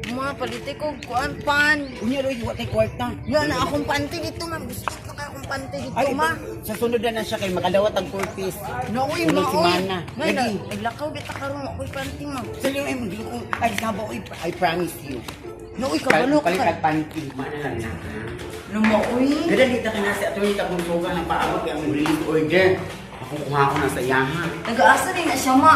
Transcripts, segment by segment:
Ma, palite ko kuan pan. Unya roy, wa tay kwarta. Ya na akong panty dito, ma. Gusto ko kay akong panty dito, Ay, ma. sa sunod na na siya kay makadawat ang 4 piece. Na uy, ma, Unang uy. semana. Ngay na, Lagi. naglakaw bita karon ako'y panty, ma. Sa liyo ay magluko. Ay, sabo, uy, I promise you. Na uy, kabalo Palit ka. kag panty, mana lang na. Luma, uy. Gada dito ka na si Atty. Tabunsugan ang paabot kay ang release order. Ako kuha ko na sa iyaha. Nagaasa rin na siya, ma.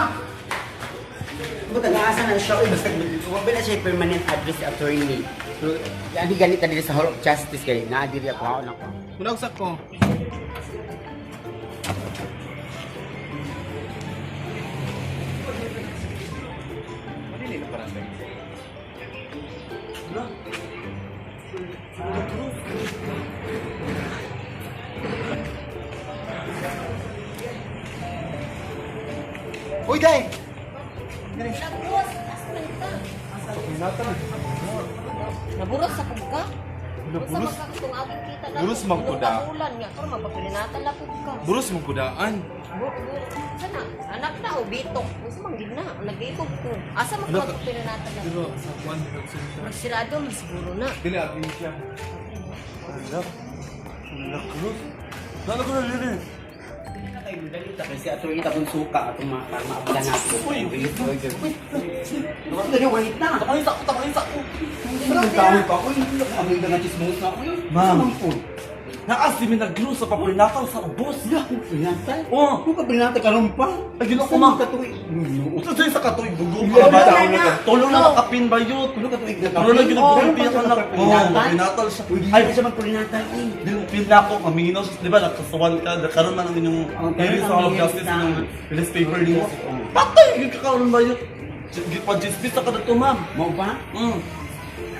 Buta naasa na siya, uy, basta wa ba na siya permanent address si attorney. So, adi ganit na diri sa Hall of Justice kay naa diri ako haon ako. Munagsak ko. Uy, day! Naburos, asa man ka? Naburos sa kog ka? Naburos? Unsa man ka kung aging kita na? Buros man ko da. Ulan nga karon magpapilinatan la pud ka. Buros mong kudaan. Sana anak na o bitok. Unsa man gid na? Nag-iikog ko. Asa man ka Anak- magpapilinatan la? Pero sa kwan, center. Magsirado man siguro na. Dili, abin siya. Ala. Ala, Cruz. Nalo ko na dili. Dili na kayo dali ta kay si Atty. Tabunsuka atong maabutan nato. Uy. Release order. Uy, dali wait na. Takayin sa ako, takayin sa ako. Ang dami pa uy, amoy na nga chismosa uy. Ma'am. Sa man po? Naas si Minagro sa paprinatal sa ubos. Ya, pinatay. Oh. Kung ka pinatay karon pa. Ay, ginoo ko, ma'am. Sa katuig. Usa sa katuig gugo Wala ka ba? na. Tulo na nakapin ba yun? Tulo ka tuig na Tulo na Oh, ginugulpi ang anak. Oh, paprinatal siya. Uy, Ay, di siya magprinatay eh. Di mo pin na ako, maminaw siya, di ba, nakasuwan ka, karon man ang inyong Oh, karon hearing sa ang Hall of hearing Justice, sa- inyong release paper nimo. Oh. Patay, yun kakaroon ba yun? Pa-dismiss na ka na to, ma'am. Mao ba?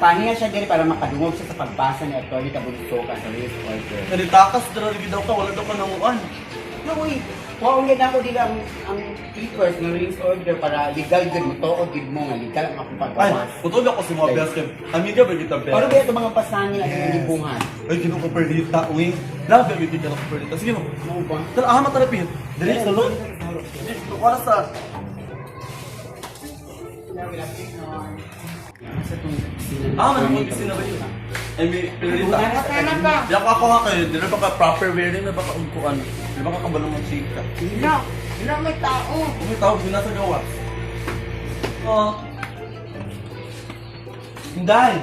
Paniya siya diri para makadungog siya sa pagbasa ni Atty. Tabunsoka sa release order. Nalitakas, dara daw ka, wala daw ka nanguan. No, uy. Wow, na ako dila ang papers ng release order para legal gud mo tuod gid mo nga legal ang akong Ay, pagawas. putol ako si mga best friend. Amiga ba kita, best? Para ba ito mga pasangil ang yes. libuhan? Ay, ginoo ko perlita, uy. Love you, kita ko perlita. Sige mo. Mao ba? Tara, ah, matarapin. Dili sa loob. Dili, wala sa. Sa itong sila. Ah, manang opisina ba yun? Ay, may perlita. Sana ka. Di ako ako ha kayo, di na baka proper wearing na baka ungkuan. Di baka kabalong ng chika. Wala. Wala may tao. Kung may tawag sila sa gawa. Oh. Hinday!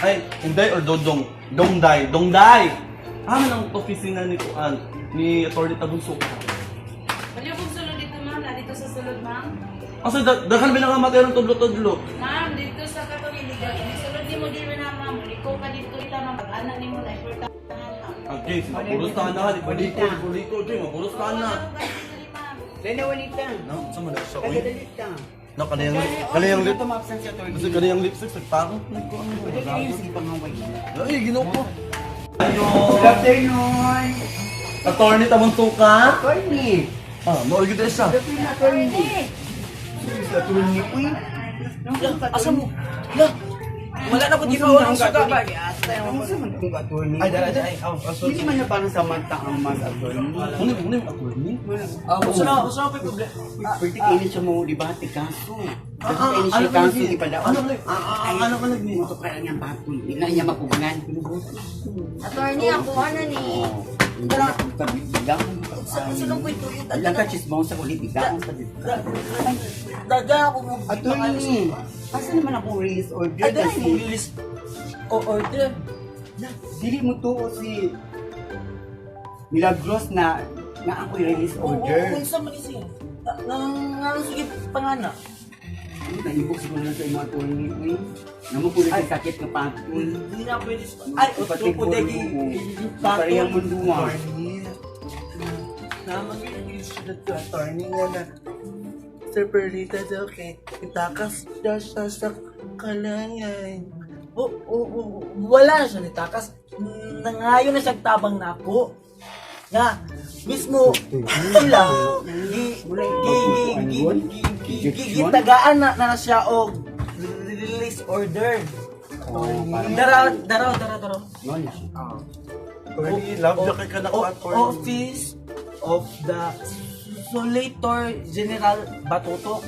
Ay, Hinday or Dodong? Dongday! Dongday! Ah, man ang opisina ni Kuan, ni Atty. Tabunsuka. Wala pong sulod dito, ma'am. Dito sa sulod, ma'am. Kasi daghan ba nga ng tudlo-tudlo? Ma'am, dito sa katong illegal. May sulod nimo di na, ma'am. Liko ka dito ita, ma'am. Pag-ana nimo na importante. Okay, maburos na na, liko, liko, liko, Jay, maburos na na. Lena Juanita. No, sa man siya, uy. Kagadalit ka. No, kaniyang lip, Ito maabsan si Atty. kasi kaniyang lipstick, nagtarot, nagkuan. Pwede kayo sige pangaway. Ay, ginoo ko. Ayo. Good afternoon. Attorney Tabunsuka. Attorney. Ah, mo gyud siya. Good afternoon, attorney. Si attorney, uy. Asa mo? La! Wala na po di pa walang suga ba? Ang sa man kung attorney. Ay, dara, dara. Ay, oh, oh, sorry. Hindi man na parang sa mata ang mas attorney. Ano mo yung attorney? Ah, gusto na, gusto na po yung problema. Pwede kayo siya mo debate kaso. Ah, Kasi kayo siya ano kaso lagi? ipadaon. Ano lagi? Ah, ano ka lagi? Mo to kaya niya bato. Hindi na niya mapugngan. Attorney, ako ano ni. Hindi na kabigang. Sa sulong ko'y tuyo. Lang ka chismosa ulit bigang. Daga ako mo. Attorney, asa naman akong release order Ay, dara kasi yung release. O order. dili mo tuo si Milagros na na ako i-release order. Oo, unsa man siya. Nang nang sige pangana. Ano nahibok siguro na sa imo attorney uy. Namo po na sakit nga patol. Hindi na pwede. Ay, otro po degi. Parehang mundo ah. Naman yung siya to attorney nga na. Sir Perlita daw kay itakas siya siya sa kalangan. O, wala siya nitakas. Nangayon na siya tabang nako. Nga, mismo sila, gi, gi, gi, gi, gi, gitagaan na, na siya og release order. Oh, parang Dara, dara, dara, dara. No, na siya. Attorney, love na kay ka na ko, attorney. Office of the Solicitor General Batutok.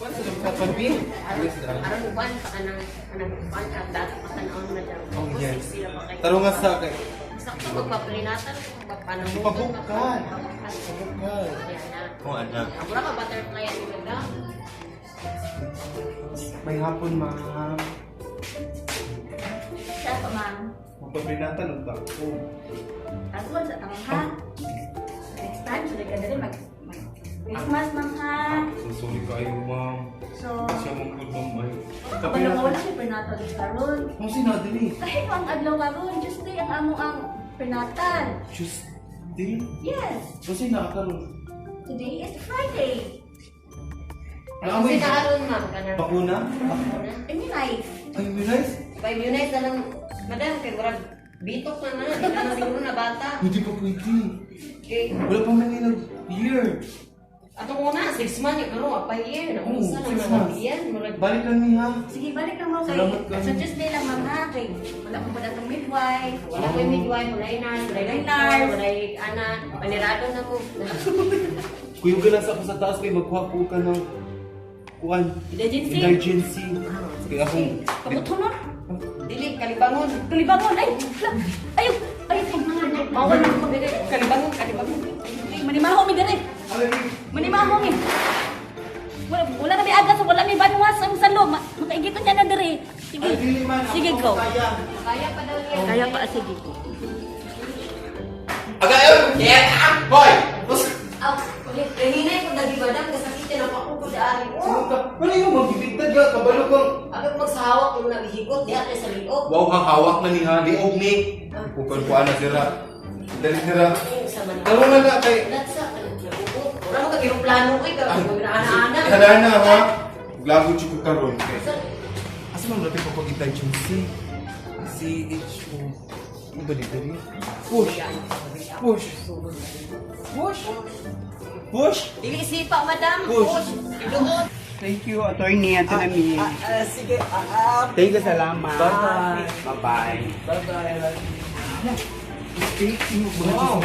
Aron uban pa kanang kanang uban ka dato pa kanang na daw. Oh, yes. Sila pa kay. Tarong nga sa kay. Sakto magpapalinatan magpanamutan. Pabukal. Pabukal. Yan na. Oh, anak. Mura ka butterfly ang madam. May hapon, ma'am. Siya pa, ma'am. Magpaprinatan og bako. Ako sa tamang ha. Next time, sudah ka dali mag Christmas, ma'am ha. So sorry kayo, ma'am. So, Siya mong good, ma'am. Ay. kabalo nga wala siya prenatal karon. Ang sinadali. Kahit ang adlaw karon, Tuesday ang amo ang prenatal. Tuesday? Yes, Kasi nakakaroon. today is Friday. Naamoy. Kasi naaron ma'am kanang Bakuna? Bakuna. Immunize. Ay, immunize? Pa-immunize na lang madam kay murag bitok na na. Di na siguro na bata. Hindi pa pwede. Okay. Wala pa man nila year. Ato muna, 6 months yung karon, pa year na Oo, unsa na 6 na months. yan, murag Balik lang niya. Sige, balik lang mo kay. Salamat kayo. Sa Tuesday lang, ma'am ha. Kay wala ko pa datong midwife. wala ko'y midwife, walay nurse, walay Walay nurse, nurse. walay ana, panirado na ko. Kuyugan lang sa ako sa taas kay magkuha po ka ng kuan. Emergency. Emergency. Kaya akong Kabutunon. Dili kalibangon. Kalibangon. Ay, la. Ay, ay, ay, Bawal mo dili kalibangon, kalibangon. Ay, manimaho mi dere. Manimaho mi. Wala, wala na mi agas, wala mi banwas ang salo. Makaigiton niya na dere. Sige. Ay, dili man. Sige, Ako go. kaya. Kaya pa daw niya. Kaya pa, sige. Agayon! Yeah! Hoy! Aw, ulit hinay ko dagi madam kasakit na ako ko daari. Oh, Wala yung magibigtad ka, kabalo kang... agad magsahawak mo na gihigot diha kay sa liog. Wow, hahawak na ni ha, liog ni. Kukan ko ana sira. Dali sira. Ay, sa man. Taro na na kay... That's sa nabuko. Wala mo kag eroplano oy ka ana-ana. Hala na ha. Glago chiko karon kay. Asa man natin pag emergency? C H O. Ano ba dito rin? Push. Push. Push. Push. Dili sipa madam. Push. Push. Iduot. Thank you, attorney. Ato na mi. Sige, Thank you, salamat. Bye-bye. Bye-bye. Bye-bye. Thank you. Wow.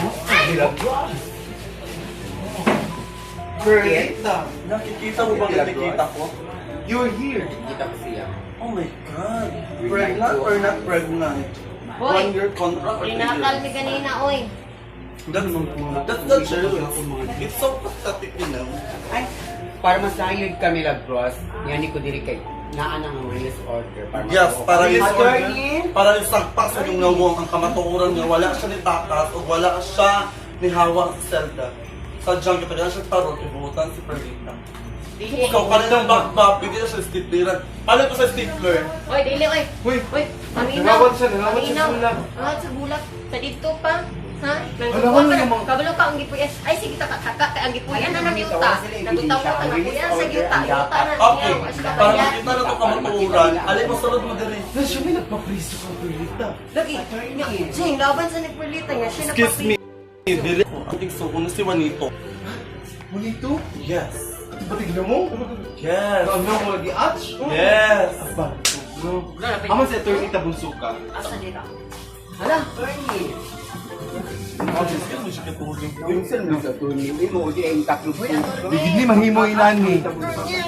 Perlita. Nakikita mo bang nakikita ko? You're here. Kita ko siya. Oh my God. Pregnant or not pregnant? Hoy. One year contract or 2 years? Rinakal mi kanina oy. That's not true. It's so pathetic. Ay, para masayod kami lagros, yan ko diri kay naa na ang release order. Para Yes, para is is attorney. para isagpa sa inyong nawong ang kamatuoran nga wala siya ni takas o wala siya ni hawa sa selda. Sadyang kita na siya taron, ibutan si Perlita. Dili. Ikaw ka rin ng bakbak, pwede na siya stapleran. Paano ko sa stapler? Oy, dili oy. Uy. Oy, paminaw. Nangawat siya, nangawat siya Paminaw. sa bulak. Nangawat sa bulak. Sa dito pa. Ha? Wala, wala yung mga- Kabalo ka ang gipuyan. Ay sige ta ka ka kay ang gipuyan na nang yuta. Nagutaw ka ang gipuyan sa yuta. Yuta na. Okay, niya. Asya para ka makita na ito kamatuoran, alin mo sunod mo diri. Na siya may nagpapriso ka, Perlita. Lagi. Siya yung laban sa nagperlita nga siya Excuse me. Dili ko, ang tigso ko na si Juanito. Bonito? Yes. Batigla mo? Yes. Ano mo lagi atch? Yes. Aba, no. Aman si Attorney Tabunsuka. Asa dira? Hala. Attorney. Excuse me, siya katulog. Unsa man sa attorney? Imo di ang tatlo po. Bigid ni mahimo inani.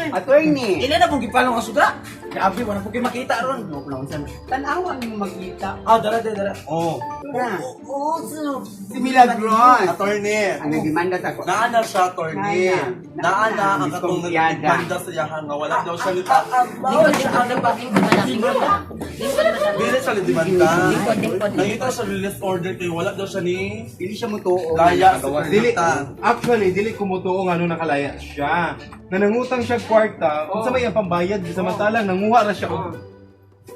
Attorney. Ila na pong gipalong ang suga. Grabe, wala po kayo makita ron. No, no, unsa man. Tan-awa mo makita. Ah, dara, dara, dara. Oh. Na. Oo, sino? Si Milagros. Attorney. Ang nagdemanda sa ko. Naana siya, attorney. Naana. Naana ang katong Desconfiada. nagdemanda sa iyahan nga wala daw siya ni takas. Lingkod, lingkod, lingkod, lingkod, madam. Lingkod, lingkod, madam. Dili siya ni demanda. Lingkod, lingkod. Nakita siya release order kay wala daw siya ni Dili siya mutuo. Laya si Dili, Perlita. actually, dili kumutuo nga nung nakalaya siya. Nanangutang siya kwarta, kung sa may ang pambayad, samantalang nanguha ra siya og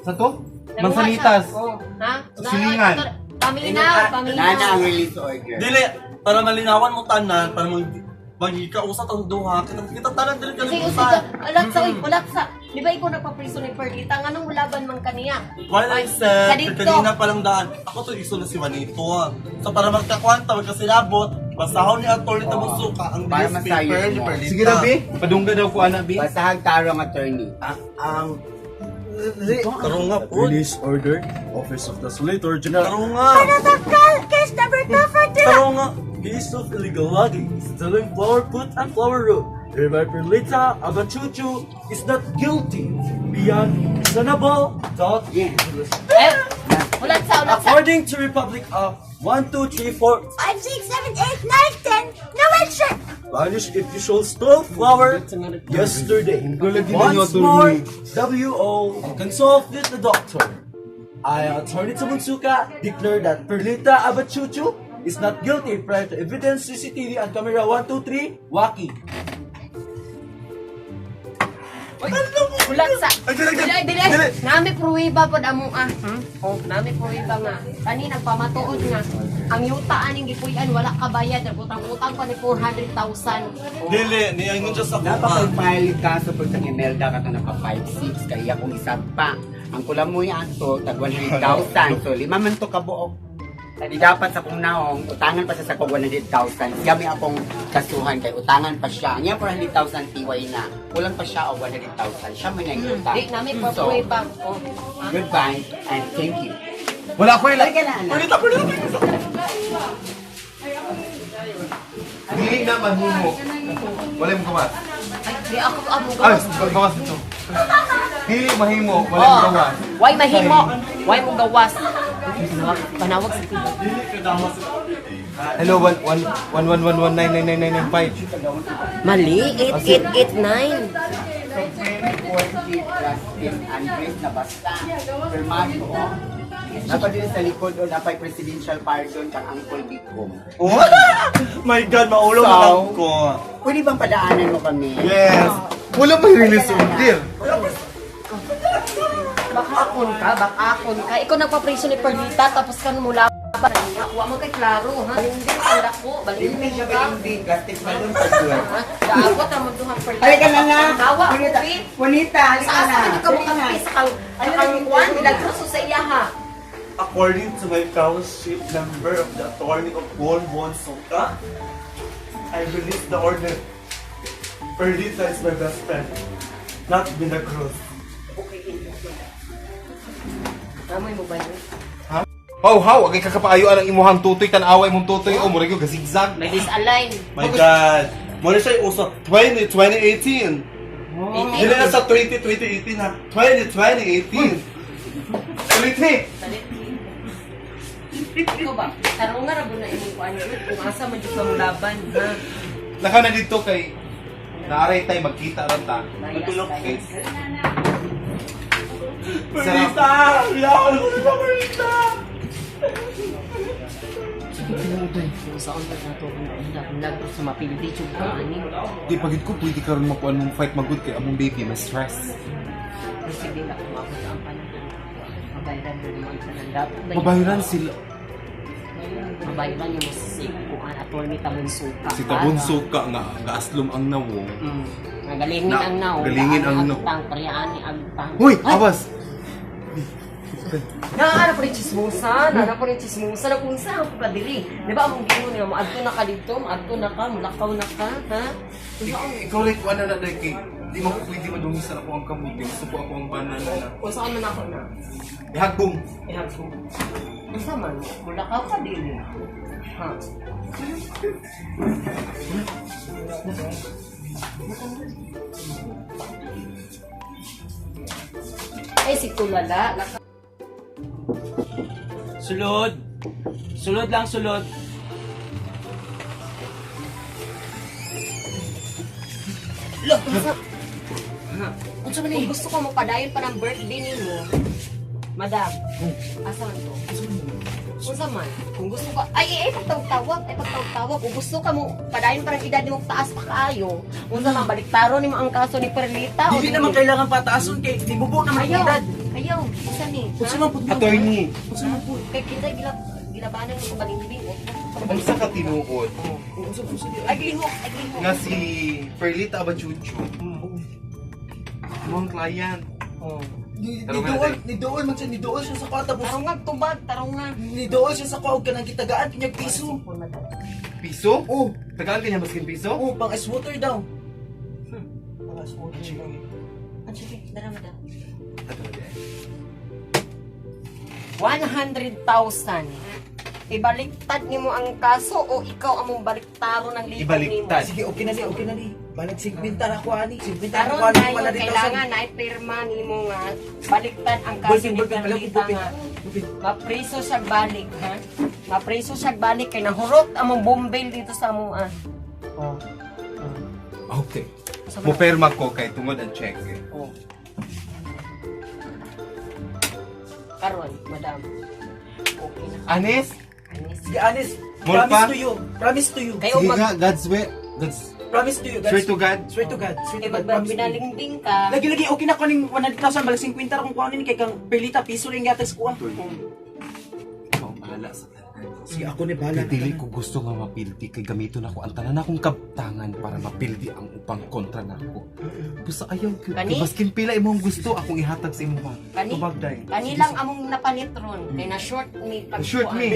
sa to? Mansanitas. Ha? Silingan. Paminaw, paminaw. Nana ang release order. Dili para malinawan mo tanan, para magikausap ang duha, kita kita tanan dili Kasi usod kalibutan. ka, alak sa, uy, alak sa. Di ba ikaw nagpapriso ni Perlita? Nga nung laban man kaniya? While I Sa said, dito. kanina pa lang daan, ako to iso na si Juanito. So para magkakwanta, magkasilabot, basahon ni Atty. Tabusuka ang Para newspaper masayod ni mo. Perlita. Sige na, Bi. Padungga daw ko, ana, Bi. Basahag tarong attorney. Ang Taro nga po. Release order, Office of the Solicitor General. Taro nga. Taro nga. Case of illegal logging, stealing flower put and flower root. Hereby Perlita Abachuchu is not guilty beyond reasonable doubt. Yeah. Eh, ulat sa, ulat sa. According to Republic Act 1, 2, 3, 4, 5, 6, 7, 8, 9, 10. No answer. Vanish if you shall stole flower yesterday. Once more, W.O. Consult with the doctor. I, Attorney Tamunsuka, declare that Perlita Abachuchu is not guilty prior to evidence CCTV and camera 1, 2, 3, Waki. Ulat sa. Ay, dili, dili. Dili, dili. Dili. Nami pruweba pod amo ah. Hmm? Oh, nami pruweba nga. Kani nagpamatuod nga. Ang yuta aning gipuy-an wala ka bayad, nagutang-utang pa ni 400,000. Oh. Dili, niingon siya sa kuma. Napapag-file kaso pag sa Imelda ka naka 5-6 kaya kung isagpa. Ang kulamoy ato, tag 100,000. So, lima man to kabuok. Di dapat sa kong naong, utangan pa siya sa kong 100,000. Siya may akong kasuhan kay utangan pa siya. Ang iya 400,000 tiway na. Kulang pa siya o 100,000. Siya may nangutang. Di nami So, pruweba. Oh. goodbye and thank you. Wala ko Ay, ka na, anak. Perlita, Perlita, Perlita! Dili na mahimo. Wala mo gawas. Ay, di ako amo Ay, gawas. gawas ito. Dili mahimo, wala mo Oh. gawas. Why mahimo? Why mo gawas? Panawag sa tibo. Hello, 1 1 1 1 1 1 9 9 9 9 9 5. Mali, 8889. So, 1040 plus 10 Andres na basta. Permado, oh. Napa din sa likod, oh, napay presidential pardon kang Uncle Bicom. Oh my God, maulaw na So, lang ko. Pwede bang padaanan mo kami? Yes. Wala may release order. Bakakon ka, bakakon ka. Ikaw nagpa-prison ni Perlita, tapos kan mula pa niya. Wa mo kay klaro, ha? Hindi, tanda ko. Hindi Balingin siya ka. balingding, plastic balloon pa yun. Ha? Daawat ang munduhan Perlita. Halika na na! Hawa, Juanita, Upi. Juanita, halika Sa na! asa ka ka Halika na. mukampi sa kang kang kwan, milagros sa iya ha. According to my fellowship member of the attorney of Bon Bon Soka, I release the order. Perlita is my best friend, not Milagros. Okay, inyo. Amoy mo ba yun? How how agay kakapaayo ang imuhang tutoy tan-away mong tutoy o murag yung gasigzag. May disalign. My God. Muna siya yung uso. 20, 2018. Hindi na sa 20, 2018 ha. 20, 2018. Ulit ni. Ikaw ba? Tarong nga ra na imong kuan yun. Kung asa man jud ka mo laban, ha? Lakaw na dito kay naaray tay magkita ron ta. Layas, layas. Perlita! Yaw! Ano ba, Perlita? Kung saan ba nato nagro sa mapildi jud ka ani. Di pagid ko pwede karon makuan mong fight magud kay among baby mas stress. Sige na kung ako ang panahon. Mabayran mo naman sa dapat. Mabahiran sila. Mabayran yung si kuan attorney Tabunsuka. Si Tabunsuka nga gaaslom ang nawong. Nagalingin Na- ang naong. galingin ang naong. Agtang, pariyaan ni agtang. Hoy, Ay! awas. Naara po rin chismosa, naara po rin chismosa na kung saan ako kadiri. Di ba among gingon niya, maadto na ka dito, maadto na ka, mulakaw na ka, ha? Ikaw like wala na dai kay di mo pwede madungisan ako ang kamuti. Gusto ko ako ang banana na. Kung saan man ako na. Ihagbong. Ihag ko. Unsa man, mulakaw ka dili. Ha? Ay, si Tulala. Sulod. Sulod lang, sulod. Unsa man ni? Gusto ko mapadayon pa ng birthday nimo. Madam, asa man to? Unsa man? Kung gusto ka, ay ay, ay pagtawag-tawag, ay pagtawag-tawag. Kung gusto ka mo padayon pa ng edad nimo taas pa kaayo. Unsa man baliktaro nimo ang kaso ni Perlita? o Dili naman kailangan pataason kay nibubo naman ang Ayaw. edad. Ayaw, unsa ni? Unsa man pud Attorney. Unsa man pud? Kay kinsa gila gilabanan mo balingbing. Unsa ka tinuod Unsa unsa di? Ay lihok, ay lihok. nga si Perlita Abachuchu. Imong client. Oh. Ni Tarungan ni dool, na ni dool man siya, ni dool siya sa kuha tapos Tarong nga tubag, tarong nga. ni dool siya sa kuha og kanang gitagaan kanyang piso. Piso? Oh, Tagaan kanya maskin piso? oh, pang ice water daw. Pang ice water daw. Ah, sige, dara madam. 100,000. Ibaliktad nimo ang kaso o ikaw ang mong baliktaro ng likod nimo? Ibaliktad. Sige, okay na ni, okay na ni. Balag 50 ra ko ani, 50 ra Karon ko ani dayon 100,000. kailangan na ipirma nimo nga baliktad ang kaso Ballpen, ni ballpen, palag Perlita ballpen. nga. Mapriso siya balik, ha? Mapriso siya balik kay nahurot among bombil dito sa amoa. Oh. Okay. Mupirma ko kay tungod ang cheque. Oh. Karon, madam. Okay na. Anis? Anis. Sige, Anis. More Promise pa? to you. Promise to you. Kayo Sige mag nga, God's way. God's Promise to you. God. Swear to God. Swear to God. Swear kay to God. Promise to you. magbinalingbing ka. Lagi lagi okay na ko ning 100,000 balag 50 ra kung kuha ni kay kang Perlita piso ring gatas kuha. Ikaw ang bahala sa tanan. Sige, ako ni bahala. Kay dili ko gusto nga mapildi kay gamiton ako ang tanan akong kabtangan para mapildi ang upang kontra nako. Basta ayaw gyud. Kani? Kay Baskin pila imong gusto akong ihatag sa imo ba. Kani? Tubag day. Kani lang among napalit ron kay na short ni pag Short me.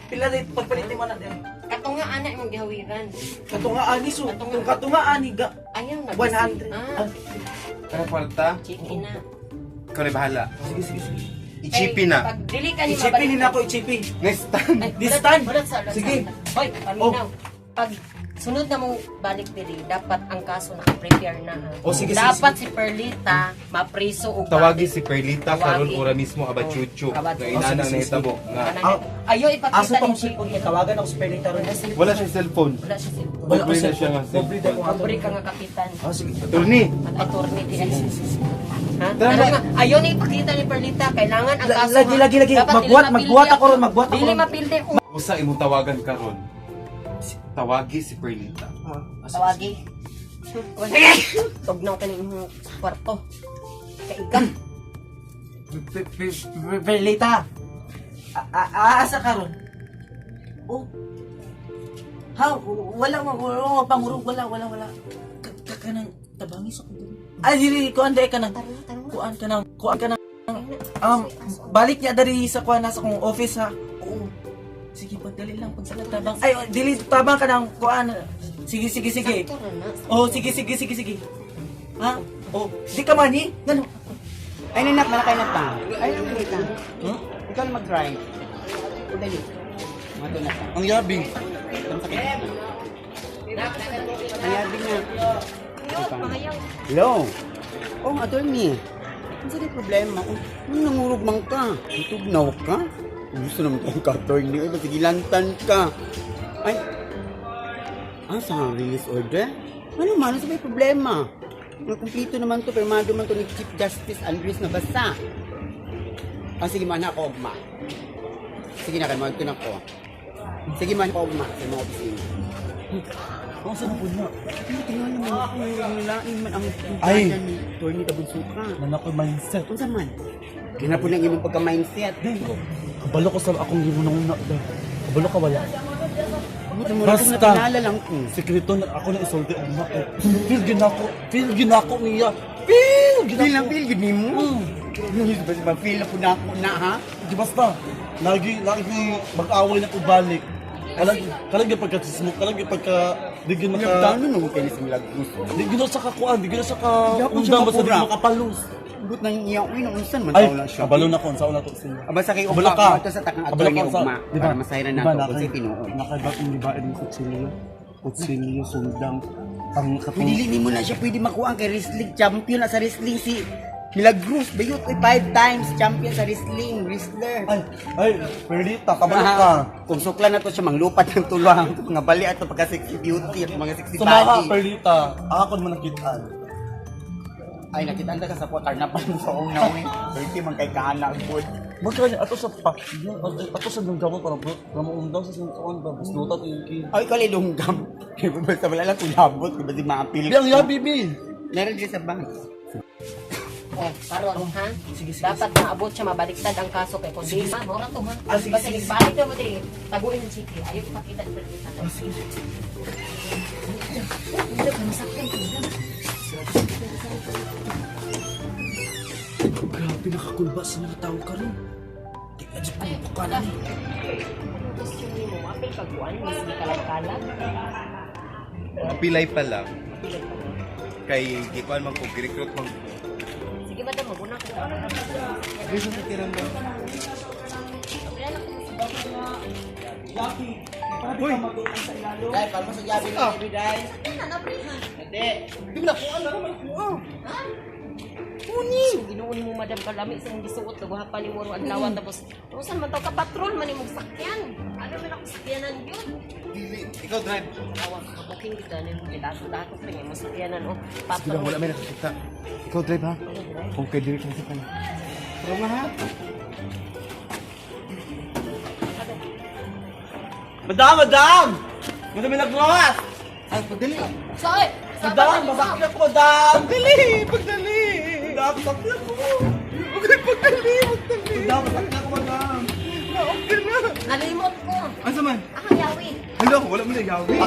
Pila day pagpalit nimo na din. Kato nga ana imong gihawiran. Kato nga ani so, Kato nga. kato nga ani ga Ayaw na. 100. Ah, Ah, Tara kwarta. chicken na. Ikaw na bahala. sige sige sige. I-GP Kay na. Pag dili ka ni I-GP ni nako i-GP. Next time. Ay, This time. Wala sa, wala sa. Sige. Hoy, paminaw. Pag sunod na mong balik diri, dapat ang kaso naka-prepare na ha. Oh, sige, sige, dapat si Perlita mapriso og Tawagi si Perlita karon Tawagi. ora mismo abachucho. Oh, abachucho. Na inana Oh, sige, na hitabo nga. Kanang- Ayo ipakita Aso pang ni cellphone kay tawagan ako si Perlita ron. Wala siya cellphone. Wala siya cellphone. Wala ko Pobre na siya cellphone. nga Pobre na ko ato. Pobre ka nga kapitan. Ah, sige. Attorney. At attorney di ay. Ha? Tara, Tara nga. Ayo ni ipakita ni Perlita, kailangan ang kaso. Lagi, ha. lagi, lagi. Dapat dili Magbuhat, mapildi magbuhat ako ron, magbuhat ako Dili ron. mapildi kung Usa imong tawagan karon. Tawagi si Perlita. Ah, sige, tawagi. Tugnaw ka ng kwarto. Kaigam. Perlita. Asa ka ron? Oh. Ha, wala wala wala pangurog, wala wala wala. Ka ka nang tabangi sa kubo. Ay dili kuan dai ka nang. Kuan ka nang, kuan ka nang. Balik niya dari sa kuan nasa kong office ha. Oo. Sige, pagdali lang pagsalat tabang. Ay, oh, dili tabang ka nang kuan. Sige, sige, sige. Sakto ra na. Oh, sige, sige, sige, sige. Ha? Oh, di ka mani? Ngano? Ay, nanak, malakay na pa. Ay, nanak, Hmm? Ikaw na mag-drive. O, dali. Mato na pa. Ang yabi. Ang sakit. Ang yabi nga. Hello? Oh, attorney. Ano sa problema? Oh, nung nangurog man ka, itugnaw ka. Gusto naman kang ka-attorney. Ay, masigilantan ka. Ay, sa release order? Ano man, ano sa may problema? Nakumplito naman to, pirmado man to ni Chief Justice Andres na basa. Ah, sige man, ako, ugma. Sige na, kayo, na ko. Sige man, ako, ugma, sa mga opisina. Ang sa po na. Ay, tingnan naman ako, lain man ang Ay. ni Tony Tabunsuka. Nana ko mindset. Unsa man? Kina po nang imong pagka-mindset. Kabalo ko sa akong gimunong na. Kabalo ka wala. Basta. Basta. Pinala lang ko. Sekreto na ako na isulti og na. Feel ginako. Feel ginako niya. Feel Feel na ginako. feel gid nimo. Basta feel na po na ako na ha. Di basta. Lagi lagi mag-away na ko balik. Kalag kalag yung pagka-smoke, kalag yung pagka di gyud maka Nagtano nung kay sa milagros. di gyud na siya kakuan, di gyud na siya ka Di ako siya undang basta di makura. makapalos. But nang iya uy nung unsan man Ay, taon na siya. kabalo na ko unsa na to siya. Aba sa kay Kabalo ugma ka. ito sa takang Kabalo attorney ka unsa- ugma Di ba? para masayran Di ba, nato kung nakay- sa tinuod. Nakaibat yung gibain ng kutsilyo. Kutsilyo, sundang, ang katong... Dili nimo na siya pwede makuha kay wrestling champion na sa wrestling si Milagros bayot oy 5 times champion sa wrestling wrestler. Ay, ay, Perlita, kabalo ka. Kung sukla na to siya manglupat ng tulang mga bali ato pagka sexy beauty at mga sexy Sumaka, body. Perlita. Ako naman nakitaan. Ay nakita ka sa karnapal sa una we. Berti man kay kaana good. Magkanya, ato sa pa, ato sa lunggaman para para maundang sa singkaon ba, busluta to yung kid. Ay kali lunggam. Kay basta wala lang kulabot kay basta maapil. Biyang yabi, bi! Meron din sa bank. Oh, karon ha? Sige, sige, Dapat maabot siya mabaliktad ang kaso kay kung di ma, mura to ha. Ah, sige, Basta sige, balik na mo diri, taguin ang chiki. Ayaw ipakita ni Perlita. Ah, sige. Grabe, nakakulba sa mga tao karon. Di na dyan ko mapakanan eh. Anong question nimo? Apil pagkuan, miski kalag-kalag. Pilay pa lang. Apil pa lang. Kay gikuan man ko, girecruit man ko. Sige madam, maguna ko. Dito sa tirang ba? Wala na ko. Lucky. Uy! Dai, palmo sa gabi Ah. ni Dai. Sakyanan, nabrihan. Hindi. Di mo nakuha na naman kuha. Ha? Uni! Ginoon mo, madam, kalami sa mong gisuot, nagwaha ni Moro adlaw, tapos, usan man taw ka patrol man imong sakyan. Ano man ako sakyanan yun? Dili, ikaw drive. Awa, kabuking kita na yung gidato-dato pa niya, imong sakyanan, oh, Sige lang, patrol. wala may nakakita. Ikaw drive ha. Kung kay dili ka na. Pero nga ha. Madam, madam! Madam, may naglawas! Ay, pagdali. Soy! Madam, masakit ako, madam! Pagdali, pagdali. Madam, masakit ako! Okay, pagdali, pagdali. Madam, masakit ako, madam! Na, okay na. Nalimot ko. Asa man? Akang yawi. Hello, wala mo na yawi.